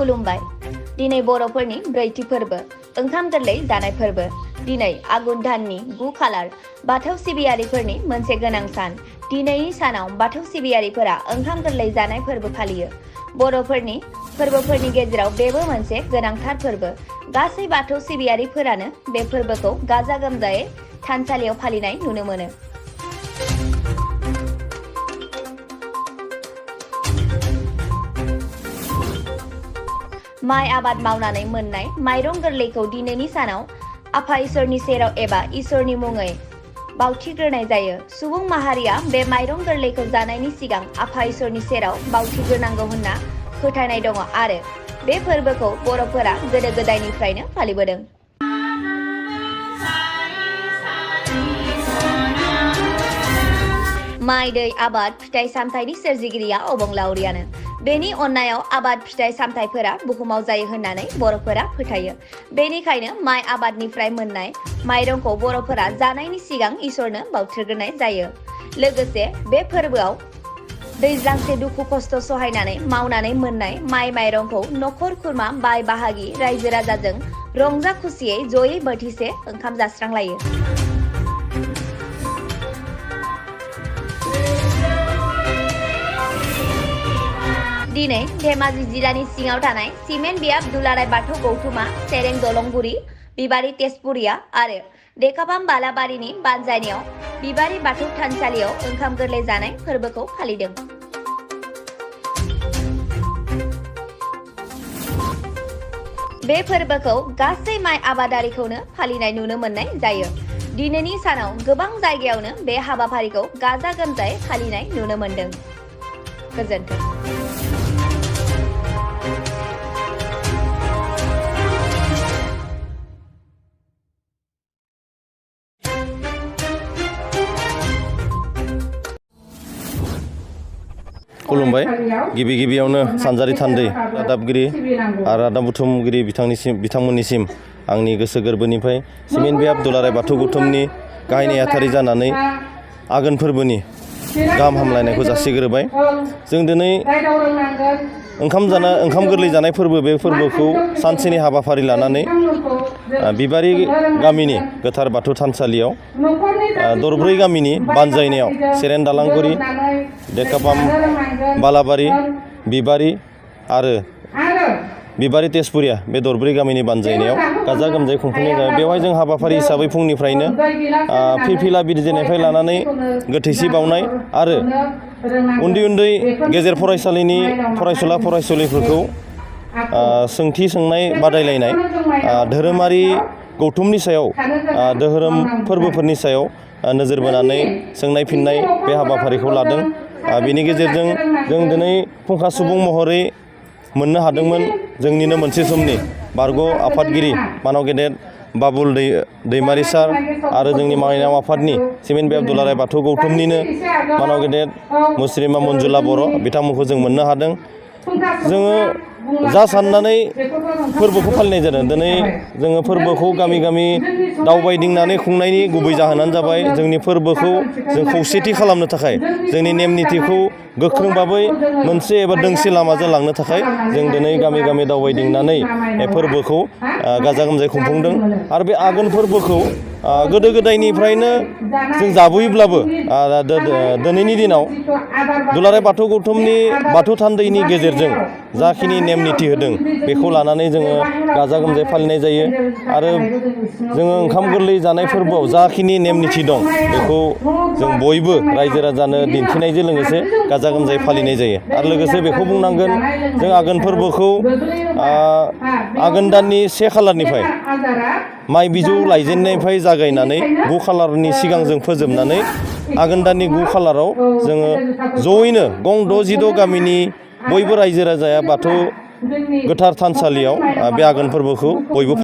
खुलुमबाय। दिनै बर'फोरनि ब्रैथि फोरबो ओंखाम गोरलै जानाय फोरबो। दिनै आघोन दाननि 9 खालार बाथौ सिबियारिफोरनि मोनसे गोनां सान। दिनैनि सानाव बाथौ सिबियारिफोरा ओंखाम गोरलै जानाय फोरबो फालियो। बर'फोरनि फोरबोफोरनि गेजेराव बेबो मोनसे गोनांथार फोरबो। गासै बाथौ सिबियारिफोरानो बे फोरबोखौ गाजा गोमजायै थानसालियाव फालिनाय नुनो मोनो। माइ आबाद मावनानै मोननाय माइरं गोरलैखौ दिनैनि सानाव आफा इसोरनि सेराव एबा इसोरनि मुङै बावथिग्रोनाय जायो। सुबुं माहारिया बे माइरं गोरलैखौ जानायनि सिगां आफा इसोरनि सेराव बावथिग्रोनांगौ होनना फोथायनाय दङ आरो बे फोरबोखौ बर'फोरा गोदो गोदायनिफ्रायनो फालिबोदों। माइ दै आबाद फिथाइ सामथाइनि सोरजिगिरिया अबंलावरियानो। बेनि अननायाव आबाद फिथाइ सामथाइफोरा बुहुमाव जायो होननानै बर'फोरा फोथायो। बेनिखायनो माइ आबादनिफ्राय मोननाय माइरंखौ बर'फोरा जानायनि सिगां इसोरनो बावथिग्रोनाय जायो। लोगोसे बे फोरबोआव दैज्लांसे दुखु खस्थ' सहायनानै मावनानै मोननाय माइ माइरंखौ नखर खुरमा बाय बाहागि रायजो राजाजों रंजा खुसियै जयै बोथिसे ओंखाम जास्रांलायो। दिनै धेमाजि जिल्लानि सिङाव थानाय सिमेन्ट बियाब दुलाराय बाथौ गौथुमा सेरें दलंगुरि बिबारि तेजपुरिया आरो देकापाम बालाबारिनि बानजायनायाव बिबारि बाथौ थानसालियाव ओंखाम गोरलै जानाय फोरबोखौ फालिदों। बे फोरबोखौ गासै माइ आबादारिखौनो फालिनाय नुनो मोननाय जायो। दिनैनि सानाव गोबां जायगायावनो बे हाबाफारिखौ गाजा गोमजायै फालिनाय नुनो मोनदों। गोजोन्थों। खुलुमबाय। गिबि गिबियावनो सानजारि थान्दै रादाबगिरि आरो रादाब बुथुमगिरि बिथांमोननिसिम आंनि गोसो गोरबोनिफ्राय सिमेन्ट बियाब दुलाराय बाथौ गौथुमनि गाहाय नेहाथारि जानानै आघोन फोरबोनि गाहाम हामलायनायखौ जासिग्रोबाय। जों दिनै ओंखाम गोरलै जानाय फोरबो बे फोरबोखौ सानसेनि हाबाफारि लानानै बिबारि गामिनि गोथार बाथौ थानसालियाव दरब्रै गामिनि बानजायनायाव सेरेन दालांगुरि देकापाम बालाबारि बिबारि आरो बिबारि तेजपुरिया बे दरब्रै गामिनि बानजायनायाव गाजा गोमजायै खुंफुंनाय जाबाय। बेवहाय जों हाबाफारि हिसाबै फुंनिफ्रायनो फिरफिला बिरजेननायनिफ्राय लानानै गोथैसि बावनाय आरो उन्दै उन्दै गेजेर फरायसालिनि फरायसुला फरायसुलिफोरखौ सोंथि सोंनाय बादायलायनाय धोरोमारि गौथुमनि सायाव धोरोम फोरबोफोरनि सायाव नोजोर बोनानै सोंनाय फिननाय बे हाबाफारिखौ लादों। बेनि गेजेरजों जों दिनै फुंखा सुबुं महरै मोननो हादोंमोन जोंनिनो मोनसे समनि बारग' आफादगिरि मानाव गेदेर बाबुल दैमारि सार आरो जोंनि माइनाव आफादनि सिमेन्ट बियाब दुलाराय बाथौ गौथुमनिनो मानाव गेदेर मुस्रिमा मन्जुला बर' बिथांमोनखौ जों मोननो हादों। जोङो जा साननानै फोरबोखौ फालिनाय जादों। दिनै जोङो फोरबोखौ गामि गामि दावबायदिंनानै खुंनायनि गुबै जाहोनानो जाबाय जोंनि फोरबोखौ जों खौसेथि खालामनो थाखाय जोंनि नेम निथिखौ गोख्रोंभाबै मोनसे एबा दोंसे लामाजों लांनो थाखाय जों दिनै गामि गामि दावबायदिंनानै बे फोरबोखौ गाजा गोमजायै खुंफुंदों। आरो बे आघोन फोरबोखौ गोदो गोदायनिफ्रायनो जों जाबोयोब्लाबो दिनैनि दिनाव दुलाराय बाथौ गौथुमनि बाथौ थान्दैनि गेजेरजों जाखिनि नेम निथि होदों बेखौ लानानै जोङो गाजा गोमजायै फालिनाय जायो। आरो जोङो ओंखाम गोरलै जानाय फोरबोआव जाखिनि नेम निथि दं बेखौ जों बयबो रायजो राजानो दिन्थिनायजों लोगोसे गाजा गोमजायै फालिनाय जायो। आरो लोगोसे बेखौ बुंनांगोन जों आघोन फोरबोखौ आघोन दाननि 1 खालारनिफ्राय माइ बिजौ लायजेननायनिफ्राय जागायनानै 9 खालारनि सिगां जों फोजोबनानै आघोन दाननि 9 खालाराव जोङो जयैनो गं 66 गामिनि बयबो रायजो राजाया बाथौ गोथार थानसालियाव बे आघोन फोरबोखौ बयबो